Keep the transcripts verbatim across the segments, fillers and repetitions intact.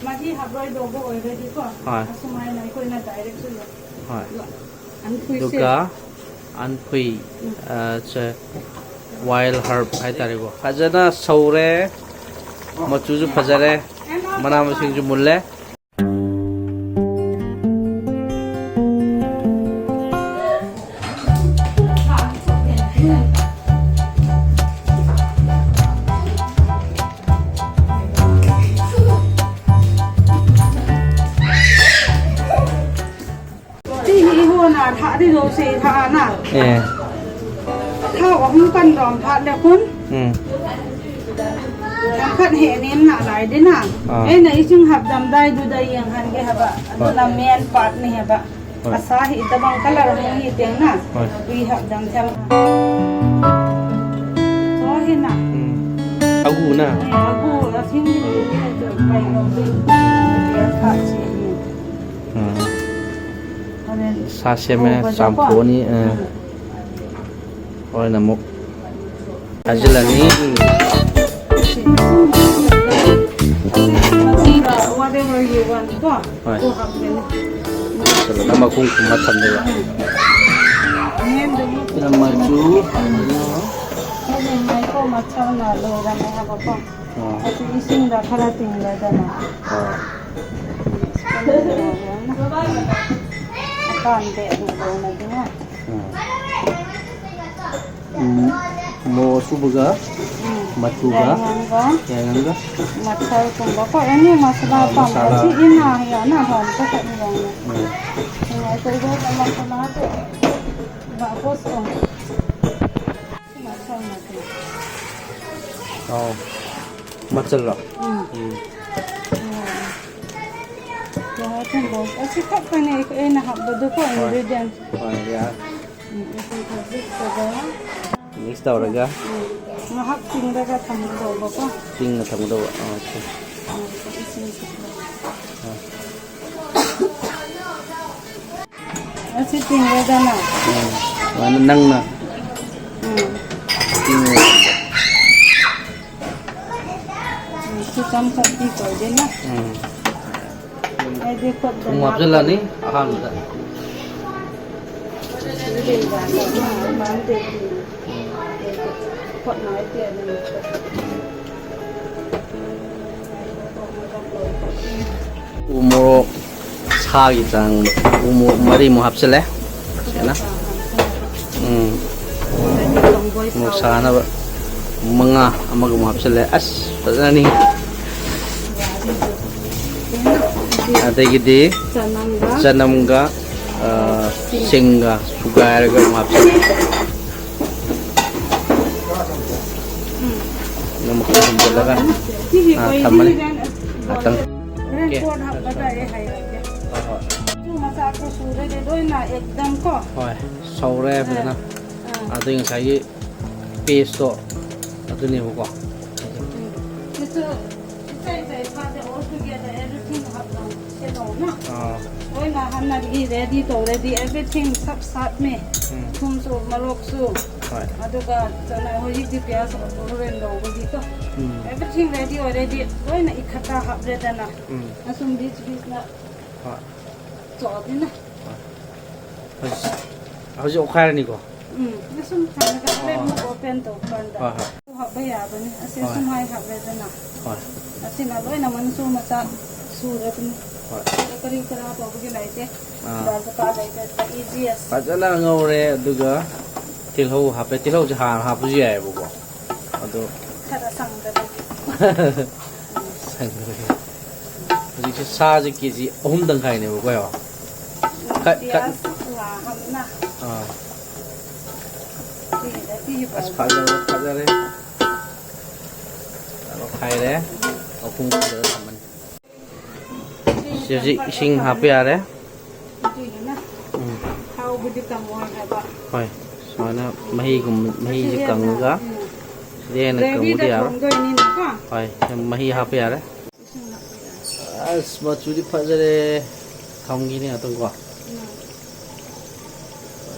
ꯃꯍꯤ ꯍꯥꯞꯂꯣꯏꯗꯧꯕ ꯑꯣꯏꯔꯗꯤꯀꯣ, ꯍꯣꯏ꯫ ꯑꯁꯨꯃꯥꯏꯅ ꯑꯩꯈꯣꯏꯅ direct ꯁꯨ ꯌꯥꯏ꯫ ꯍꯣꯏ꯫ ꯑꯗꯣ ꯑꯟꯊꯨꯏꯁꯦ꯫ ꯑꯗꯨꯒ ꯑꯟꯊꯨꯏ, ꯎꯝ꯫ ꯑ, ꯁꯦ, wild herb ꯍꯥꯏꯇꯥꯔꯦꯀꯣ꯫ ꯐꯖꯅ ꯁꯧꯔꯦ, ꯃꯆꯨꯁꯨ ꯐꯖꯔꯦ, ꯃꯅꯥ ꯃꯁꯤꯡꯁꯨ ꯃꯨꯜꯂꯦ꯫ ꯁꯤ ꯏꯍꯣꯅ ꯊꯥꯛꯗꯤ ꯂꯧꯁꯦ ꯊꯥꯛꯑꯅ꯫ ꯑꯦ꯫ ꯊꯥꯎ ꯑꯍꯨꯝ ꯀꯟꯗ꯭ꯔꯣꯝ ꯊꯥꯛꯂꯦ ꯈꯨꯟ꯫ ꯎꯝ꯫ ꯌꯥꯡꯈꯠ ꯍꯦꯛꯅꯦꯅ ꯂꯥꯏꯗꯤꯅ꯫ ꯑꯥ꯫ ꯑꯩꯅ ꯏꯁꯤꯡ ꯍꯥꯞꯂꯝꯗꯥꯏꯗꯨꯗ ꯌꯦꯡꯍꯟꯒꯦ ꯍꯥꯏꯕ꯫ ꯑꯗꯨꯅ ꯍꯣꯏ꯫ Main part ꯅꯤ ꯍꯥꯏꯕ꯫ ꯍꯣꯏ꯫ ꯑꯁꯥ ꯍꯤ ꯏꯗꯕꯪ colour ꯍꯣꯡ ꯍꯤ ꯇꯦꯡꯅ꯫ ꯍꯣꯏ꯫ ꯎꯏ ꯍꯥꯞꯂꯝ ꯊꯝ꯫ ꯁꯣ ꯍꯤꯅ꯫ ꯎꯝ꯫ ꯑꯒꯨꯅ꯫ ꯑꯒꯨ ꯑꯁꯤꯡ ꯍꯤ ꯀꯩ ꯂꯧꯗꯣꯏ꯫ ꯎꯝ꯫ ꯍꯣꯔꯦꯟ ꯁꯥ ꯁꯦꯝꯃꯦ, ꯍꯧꯕꯗꯀꯣ꯫ ꯆꯥꯝꯊꯣꯛꯑꯅꯤ, ꯑ꯫ ꯎꯝ꯫ ꯍꯣꯔꯦꯟ ꯑꯃꯨꯛ ꯍꯥꯏꯖꯤꯜꯂꯅꯤ꯫ Whatever you want ꯀꯣ꯫ ꯍꯣꯏ꯫ ꯑꯗꯨ ꯍꯥꯞꯀꯅꯤ꯫ ꯐꯖꯅ ꯃꯈꯨꯝ ꯈꯨꯝꯃ ꯊꯝꯗꯣꯏꯕ꯫ ꯎꯝ꯫ ꯃꯆꯨ꯫ ꯑꯗꯨ ꯉꯥꯏꯈꯣ, ꯃꯆꯜꯅ ꯂꯣꯏꯔꯝꯃꯦ ꯍꯥꯏꯕꯀꯣ꯫ ꯑꯥ꯫ ꯑꯁꯤ ꯏꯁꯤꯡꯗ ꯈꯔ ꯇꯤꯡꯂꯗꯅ꯫ ꯑꯥ꯫ ꯑꯀꯥꯟꯕ ꯑꯗꯨꯝ ꯂꯣꯏꯅꯗꯅ꯫ ꯑꯥ꯫ ꯎꯝ, ꯃꯣꯔꯣꯛ ꯑꯁꯨꯕꯒ, ꯎꯝ꯫ ꯃꯆꯨꯒ, ꯌꯥꯏꯉꯪꯒ, ꯌꯥꯏꯉꯪꯒ꯫ ꯃꯆꯜꯒꯨꯝꯕꯀꯣ, any ꯃꯁꯥꯂꯥ ꯑꯥ, ꯑꯄꯥꯝꯕ꯫ ꯃꯁꯥꯂꯥ꯫ ꯁꯤ ꯏꯟꯅ ꯍꯥꯏꯌꯣ, ꯅ ꯍꯥꯟ ꯆꯠꯈ꯭ꯔꯅꯤ ꯌꯥꯎꯅ꯫ ꯎꯝ꯫ ꯅꯨꯡꯉꯥꯏꯇꯦ, ꯏꯕꯦꯝꯃ, ꯃꯁꯥꯂꯥꯁꯦ꯫ ꯕꯥ, ꯄꯣꯁ ꯑꯣꯟ꯫ ꯃꯆꯜ ꯃꯆꯜ꯫ ꯑꯧ꯫ ꯃꯆꯜꯂꯣ? ꯎꯝ꯫ ꯎꯝ꯫ ꯎꯝ꯫ ꯇꯤꯜꯍꯧ ꯊꯨꯝ ꯃꯣꯔꯣꯛ ꯑꯁꯤ ꯈꯛꯇꯅꯦ ꯑꯩꯅ ꯍꯥꯞꯄꯗꯨꯀꯣ, ꯍꯣꯏ꯫ Ingredient꯫ ꯍꯣꯏ, ꯌꯥꯔꯦ꯫ ꯎꯝ, ꯑꯁꯤ ꯈꯖꯤꯛꯇꯒ ꯃꯤꯛꯁ ꯇꯧꯔꯒ꯫ ꯎꯝ, ꯉꯥꯏꯍꯥꯛ ꯇꯤꯡꯂꯒ ꯊꯝꯒꯗꯧꯕꯀꯣ꯫ ꯇꯤꯡꯅ ꯊꯝꯒꯗꯧꯕ꯫ ꯑꯣꯀꯦ꯫ ꯎꯝ, ꯏꯁꯤꯡ ꯈꯤꯇꯪ꯫ ꯑꯥ꯫ ꯑꯁꯤ ꯇꯤꯡꯂꯦꯗꯅ꯫ ꯎꯝ꯫ ꯑꯗꯨꯃꯥꯏꯅ ꯅꯪꯅ ꯎꯝ꯫ ꯇꯤꯡꯉꯒ꯫ ꯎꯝ, ꯁꯤ ꯑꯃꯈꯛꯇꯤ ꯇꯧꯗꯦꯅ꯫ ꯎꯝ꯫ ꯑꯩꯗꯤ ꯈꯨꯠꯇ ꯊꯨꯝ ꯍꯥꯞꯆꯤꯜꯂꯅꯤ ꯑꯍꯥꯟꯕꯗ꯫ ꯎꯝ꯫ ꯎ ꯃꯣꯔꯣꯛ ꯁꯥꯒꯤ ꯆꯥꯡ ꯎ ꯃꯣꯔꯣꯛ ꯃꯔꯤꯃꯨꯛ ꯍꯥꯞꯆꯤꯜꯂꯦ꯫ ꯁꯤꯅ꯫ ꯎꯝ꯫ ꯃꯣꯔꯣꯛ ꯁꯥꯅꯕ ꯃꯉꯥ ꯑꯃꯒ ꯑꯃꯨꯛ ꯍꯥꯞꯆꯤꯜꯂꯦ꯫ ꯑꯁ, ꯐꯖꯅꯤ꯫ ꯑꯗꯒꯤꯗꯤ ꯆꯅꯝꯒ, ꯆꯅꯝꯒ, ꯑ, ꯁꯤꯡꯒ ꯁꯨꯒꯥꯏꯔꯒ ꯑꯃꯨꯛ ꯍꯥꯞꯆꯤꯜꯂꯦ꯫ ꯎꯝ꯫ ꯑꯗꯨꯝ ꯃꯈꯨꯝ ꯈꯨꯝꯖꯤꯜꯂꯒ, ꯁꯤꯒꯤ ꯑꯥ, ꯊꯝꯃꯅꯤ꯫ ꯉꯥꯛꯇꯪ꯫ ꯍꯣꯔꯦꯟ ꯑꯣꯀꯦ꯫ ꯄꯣꯠ ꯍꯥꯞꯄꯗ ꯑꯩ ꯍꯥꯏꯔꯛꯀꯦ꯫ ꯍꯣꯏ, ꯍꯣꯏ꯫ ꯆꯨ ꯃꯆꯥꯛꯇꯣ ꯁꯨꯔꯗꯤ ꯂꯣꯏꯅ ꯑꯦꯛꯗꯝ ꯀꯣ꯫ ꯍꯣꯏ, ꯁꯧꯔꯦ ꯐꯖꯅ꯫ ꯑꯥ꯫ ꯑꯗꯩ ꯉꯁꯥꯏꯒꯤ ꯄꯦꯁꯇꯣ ꯑꯗꯨꯅꯦꯕꯀꯣ꯫ ꯎꯝ꯫ ꯁꯤꯁꯨ ꯏꯆꯥꯏ ꯆꯥꯏ ꯐꯥꯗꯦ, all together everything ꯍꯥꯞꯄ ꯁꯦ ꯇꯧꯅ꯫ ꯑꯥ꯫ ꯂꯣꯏꯅ ꯍꯥꯟꯅꯗꯒꯤ ready ꯇꯧꯔꯗꯤ everything ꯁꯞ ꯁꯥꯞꯃꯦ꯫ ꯎꯝ꯫ ꯊꯨꯝꯁꯨ ꯃꯣꯔꯣꯛꯁꯨ꯫ ꯍꯣꯏ꯫ ꯑꯗꯨꯒ ꯆꯅꯥ ꯍꯧꯖꯤꯛꯇꯤ ꯄꯤꯌꯥꯁ ꯍꯣꯔꯦꯟ ꯂꯧꯕꯒꯤꯀꯣ꯫ ꯎꯝ꯫ Everything ready already ꯂꯣꯏꯅ ꯏꯈꯠꯇ ꯍꯥꯞꯂꯦꯗꯅ꯫ ꯎꯝ꯫ ꯑꯁꯨꯝ ꯕꯤꯆ ꯕꯤꯆꯅ ꯍꯣꯏ꯫ ꯆꯣꯗꯤꯅ꯫ ꯍꯣꯏ꯫ ꯍꯧꯖꯤꯛ, ꯍꯧꯖꯤꯛ ꯑꯣꯠꯈꯥꯏꯔꯅꯤꯀꯣ? ꯎꯝ꯫ ꯑꯁꯨꯝ ꯊꯝꯃꯒ ꯍꯣꯔꯦꯟ ꯑꯣ꯫ ꯑꯃꯨꯛ open ꯇꯧꯕ ꯀꯥꯟꯗ꯫ ꯍꯣꯏ, ꯍꯣꯏ꯫ ꯍꯥꯞꯄ ꯌꯥꯕꯅꯤ꯫ ꯑꯁꯤ ꯍꯣꯏ꯫ ꯁꯨꯃꯥꯏ ꯍꯥꯞꯂꯦꯗꯅ꯫ ꯍꯣꯏ꯫ ꯑꯁꯤꯅ ꯂꯣꯏꯅ ꯃꯆꯨ ꯃꯆꯥ ꯁꯨꯔꯕꯅꯤ꯫ ꯍꯣꯏ꯫ ꯀꯔꯤ ꯀꯔꯥ ꯇꯧꯕꯒꯤ ꯂꯩꯇꯦ꯫ ꯑꯥ꯫ ꯗꯔꯀꯥꯔ ꯂꯩꯇꯦ꯫ Easiest꯫ ꯐꯖꯅ ꯉꯧꯔꯦ, ꯑꯗꯨꯒ ꯇꯤꯜꯍꯧ ꯍꯥꯞꯄꯦ꯫ ꯇꯤꯜꯍꯧꯁꯦ ꯍꯥꯟꯅ ꯍꯥꯞꯄꯁꯨ ꯌꯥꯏꯑꯕꯀꯣ꯫ ꯑꯗꯣ ꯈꯔ ꯁꯪꯗꯕꯒꯤ꯫ ꯁꯪꯗꯕꯒꯤ꯫ ꯍꯧꯖꯤꯛꯁꯦ ꯁꯥꯁꯦ ꯀꯦ ꯖꯤ ꯑꯍꯨꯝ ꯇꯪꯈꯥꯏꯅꯦꯕꯀꯣ, ꯌꯦꯡꯉꯣ꯫ ꯎꯝ, ꯀꯠ, ꯀꯠ꯫ ꯄꯤꯌꯥꯁ ꯋꯥ ꯍꯥꯞꯅ꯫ ꯑꯥ꯫ ꯁꯤꯒꯤꯗ ꯄꯤꯕ꯫ ꯑꯁ, ꯐꯖꯔꯦ, ꯐꯖꯔꯦ꯫ ꯇꯧꯈꯥꯏꯔꯦ꯫ ꯃꯈꯨꯝ ꯈꯨꯝꯖꯤꯜꯂꯒ ꯊꯝꯃꯅꯤ꯫ ꯁꯤ ꯍꯧꯖꯤꯛ ꯏꯁꯤꯡ ꯍꯥꯞꯄ ꯌꯥꯔꯦ꯫ ꯑꯗꯨꯗꯨꯅ ꯎꯝ꯫ ꯍꯥꯎꯕꯗꯤ ꯀꯪꯉꯣꯏ ꯍꯥꯏꯕ꯫ ꯍꯣꯏ, ꯁꯨꯃꯥꯏꯅ ꯃꯍꯤꯒꯨꯝ-, ꯃꯍꯤꯁꯦ ꯑꯁꯤ ꯍꯦꯟꯅ, ꯀꯪꯉꯒ ꯎꯝ꯫ ꯁꯤꯗ ꯍꯦꯟꯅ ꯒ꯭ꯔꯦꯚꯤꯗ ꯀꯪꯕꯗꯤ ꯌꯥꯔꯣꯏ꯫ ꯊꯣꯡꯗꯣꯏꯅꯤꯅꯀꯣ꯫ ꯍꯣꯏ, ꯃꯍꯤ ꯍꯥꯄ ꯌꯥꯔꯦ꯫ ꯏꯁꯤꯡ ꯍꯥꯞꯄ ꯌꯥꯔꯦ꯫ ꯑꯁ, ꯃꯆꯨꯗꯤ ꯐꯖꯔꯦ꯫ ꯊꯝꯈꯤꯅꯤ ꯉꯥꯛꯇꯪꯀꯣ꯫ ꯎꯝ꯫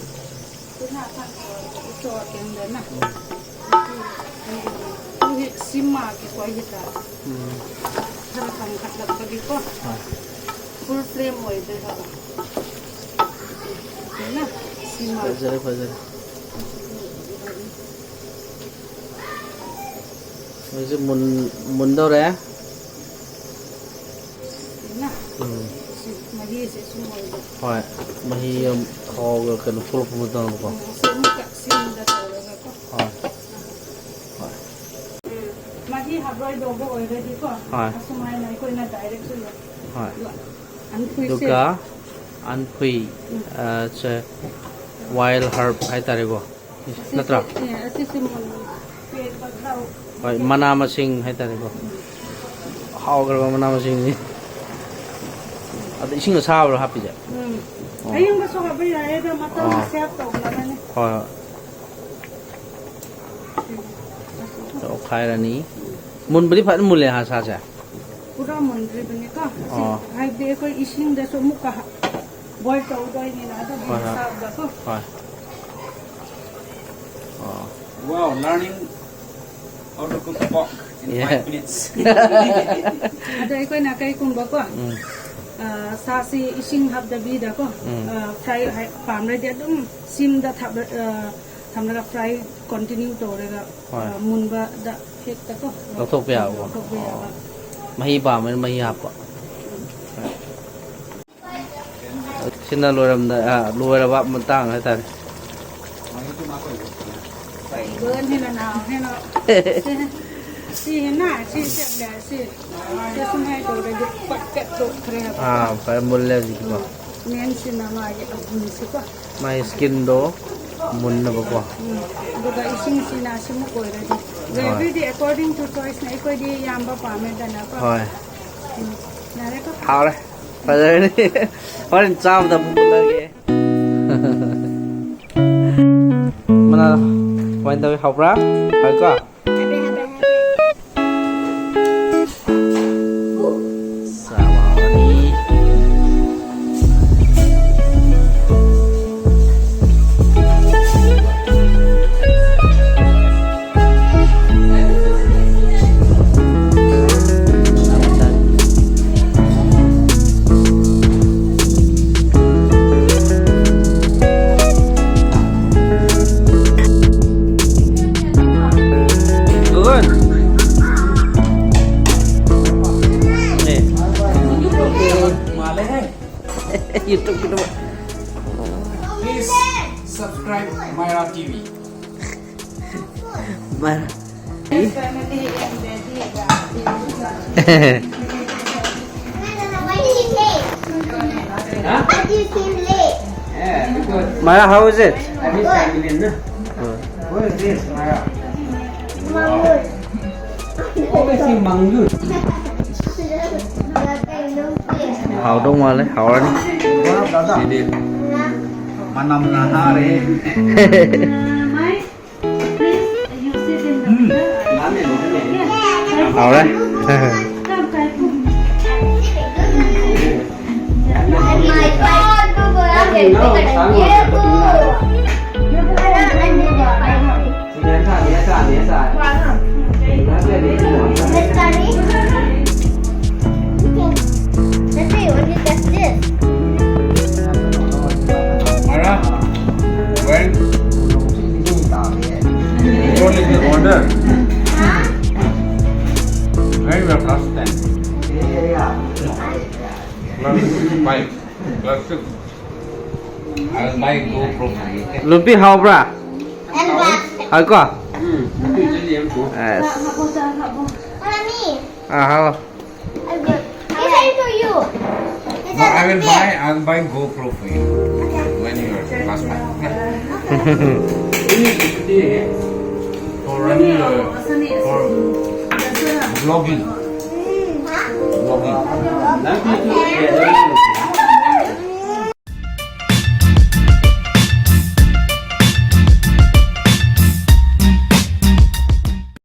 ꯎꯆꯣ ꯋꯥꯀꯦꯟꯗꯅ꯫ ꯎꯝ꯫ Two weeks꯫ ꯁꯤ ꯃꯥꯒꯤ ꯀꯣꯏꯒꯤ ꯇꯥꯔꯦ꯫ ꯎꯝ꯫ ꯈꯔ ꯀꯟꯈꯠꯂꯛꯄꯒꯤꯀꯣ꯫ ꯍꯣꯏ꯫ Full flame ꯑꯣꯏꯗꯣꯏ ꯍꯥꯏꯕ꯫ ꯑꯗꯨꯅ ꯁꯤ ꯃꯥꯒꯤ ꯐꯖꯔꯦ, ꯐꯖꯔꯦ꯫ ꯍꯧꯖꯤꯛ ꯃꯨꯟ-, ꯃꯨꯟꯗꯧꯔꯦ꯫ ꯑꯗꯨꯅ ꯎꯝ꯫ ꯁꯤ ꯃꯍꯤꯁꯦ ꯁꯨꯝ ꯑꯣꯏꯕ꯫ ꯍꯣꯏ꯫ ꯃꯍꯤ ꯑꯃ ꯊꯥꯎꯒ ꯀꯩꯅꯣ ꯊꯣꯛꯂꯛꯄ ꯃꯇꯝꯗꯀꯣ꯫ ꯎꯝ, ꯑꯁꯤ ꯑꯃꯨꯛꯀ ꯁꯤꯝꯗ ꯇꯧꯔꯒꯀꯣ꯫ ꯍꯣꯏ꯫ ꯍꯣꯏ꯫ ꯎꯝ, ꯃꯍꯤ ꯍꯥꯞꯂꯣꯏꯗꯧꯕ ꯑꯣꯏꯔꯗꯤꯀꯣ, ꯍꯣꯏ꯫ ꯑꯁꯨꯃꯥꯏꯅ ꯑꯩꯈꯣꯏꯅ direct ꯁꯨ ꯌꯥꯏ꯫ ꯍꯣꯏ꯫ ꯑꯗꯨꯒ ꯑꯟꯊꯨꯏꯁꯦ꯫ ꯑꯗꯨꯒ ꯑꯟꯐꯨꯏ, ꯎꯝ꯫ ꯑ, ꯁꯦ, wild herb ꯍꯥꯏꯇꯥꯔꯦꯀꯣ꯫ ꯑꯁꯤꯁꯦ, ꯅꯠꯇ꯭ꯔꯥ? ꯑꯦ, ꯑꯁꯤꯁꯦ ꯃꯨꯟ-, ꯄꯦꯠꯄ ꯈꯔ ꯍꯣꯏ, ꯃꯅꯥ ꯃꯁꯤꯡ ꯍꯥꯏꯇꯥꯔꯦꯀꯣ꯫ ꯎꯝ꯫ ꯍꯥꯎꯈ꯭ꯔꯕ ꯃꯅꯥ ꯃꯁꯤꯡꯅꯤ꯫ ꯑꯗ ꯏꯁꯤꯡ ꯑꯁꯥꯕ꯭ꯔꯣ ꯍꯥꯞꯄꯤꯁꯦ? ꯎꯝ꯫ ꯑꯣ꯫ ꯑꯌꯤꯡꯕꯁꯨ ꯍꯥꯞꯄ ꯌꯥꯏ, ꯑꯗꯣ ꯃꯇꯝ ꯑꯣ꯫ Save ꯇꯧꯅꯕꯅꯦ꯫ ꯍꯣꯏ, ꯍꯣꯏ꯫ ꯎꯝ꯫ ꯇꯧꯈꯥꯏꯔꯅꯤ꯫ ꯃꯨꯟꯕꯗꯤ ꯐꯖꯅ ꯃꯨꯜꯂꯦ ꯍꯥ, ꯁꯥꯁꯦ? ꯄꯨꯔꯥ ꯃꯨꯟꯗ꯭ꯔꯤꯕꯅꯤꯀꯣ꯫ ꯑꯁꯤ ꯑꯣ꯫ ꯍꯥꯏꯕꯗꯤ ꯑꯩꯈꯣꯏ ꯏꯁꯤꯡꯗꯁꯨ ꯑꯃꯨꯛꯀ ꯍꯥ-, boil ꯇꯧꯗꯣꯏꯅꯤꯅ ꯑꯗꯨꯒꯤ ꯍꯣꯏ, ꯍꯣꯏ꯫ ꯍꯤꯁꯥꯕꯗꯀꯣ꯫ ꯍꯣꯏ꯫ ꯑꯣ꯫ Wow, learning how to cook pork in Yeah. five minutes. ꯑꯗꯣ ꯑꯩꯈꯣꯏꯅ ꯀꯩꯒꯨꯝꯕꯀꯣ, ꯎꯝ꯫ ꯑ, ꯁꯥꯁꯤ ꯏꯁꯤꯡ ꯍꯥꯞꯇꯕꯤꯗꯀꯣ, ꯎꯝ꯫ ꯑ, fry ꯍꯥꯏ-, ꯄꯥꯝꯔꯗꯤ ꯑꯗꯨꯝ ꯁꯤꯝꯗ ꯊꯝ-, ꯑ, ꯊꯝꯂꯒ fry continue ꯇꯧꯔꯒ, ꯍꯣꯏ꯫ ꯑ, ꯃꯨꯟꯕꯗ ꯍꯦꯛꯇꯀꯣ ꯂꯧꯊꯣꯛꯄ ꯌꯥꯕꯀꯣ? ꯂꯧꯊꯣꯛꯄ ꯌꯥꯕ꯫ ꯑꯣ꯫ ꯃꯍꯤ ꯄꯥꯝꯕꯅꯤꯅ ꯃꯍꯤ ꯍꯥꯞꯄ꯫ ꯁꯤꯅ ꯂꯣꯏꯔꯝꯗꯥꯏ, ꯑ, ꯂꯣꯏꯔꯕ ꯃꯇꯥꯡ ꯍꯥꯏꯇꯥꯔꯦ꯫ ꯀꯩꯗꯧꯔꯅꯤ ꯅꯅꯥꯎ ꯍꯦꯟꯅ? ꯁꯤ, ꯁꯤ ꯍꯦꯟꯅ, ꯁꯤ ꯆꯠꯂꯦ, ꯁꯤ, ꯁꯤ ꯁꯨꯝ ꯍꯥꯏ ꯇꯧꯔꯗꯤ ꯄꯠ ꯄꯠ ꯇꯣꯛꯈ꯭ꯔꯦ ꯍꯥꯏꯕ꯫ ꯑꯥ, ꯐꯔꯦ, ꯃꯨꯜꯂꯦ ꯍꯧꯖꯤꯛꯀꯤꯀꯣ꯫ ꯎꯝ, ꯃꯦꯟꯁꯤꯅ ꯃꯥꯒꯤ ꯑꯍꯨꯝꯁꯤꯀꯣ꯫ ꯃꯥꯒꯤ skin ꯗꯣ ꯃꯨꯟꯅꯕꯀꯣ꯫ ꯎꯝ, ꯑꯗꯨꯒ ꯏꯁꯤꯡꯁꯤꯅ ꯑꯁꯤꯃꯨꯛ ꯑꯣꯏꯔꯗꯤ꯫ ꯍꯣꯏ꯫ Gravy D according to choice ꯅꯦ, ꯑꯩꯈꯣꯏꯗꯤ ꯌꯥꯝꯕ ꯄꯥꯝꯃꯦꯗꯅꯀꯣ꯫ ꯍꯣꯏ꯫ ꯎꯝ, ꯌꯥꯔꯦꯀꯣ? ꯍꯥꯎꯔꯦ꯫ ꯐꯖꯔꯅꯤ꯫ ꯍꯣꯔꯦꯟ ꯆꯥꯕꯗ ꯑꯃꯨꯛ ꯎꯠꯂꯒꯦ꯫ ꯃꯅꯥ ꯀꯃꯥꯏꯅ ꯇꯧꯋꯤ? ꯍꯥꯎꯕ꯭ꯔꯥ? ꯍꯥꯎꯋꯤꯀꯣ? ꯆꯥꯕ ꯍꯧꯔꯅꯤ꯫ YouTube kita buat. Please subscribe Myra T V. Myra. Huh? Myra, how is it? Who is this, Myra? Always say Manglun. ꯍꯥꯎꯗꯧ ꯃꯥꯜꯂꯦ, ꯍꯥꯎꯔꯅꯤ꯫ ꯁꯤꯗꯤ ꯃꯅꯝꯅ ꯍꯥꯔꯦ꯫ ꯍꯥꯎꯔꯦ꯫ Myra, when you don't even order, very well, class ten. Class five, class six. I'll buy GoPro for you, okay? ꯅꯨꯄꯤ ꯍꯥꯎꯕ꯭ꯔꯥ? ꯍꯥꯎꯀꯣ? ꯑꯁ꯫ ꯑꯥ, ꯍꯥꯎ꯫ This is for you. No, I will buy, I'll buy GoPro for you when you are class five. Okay? For running, uh, for vlogging. Vlogging.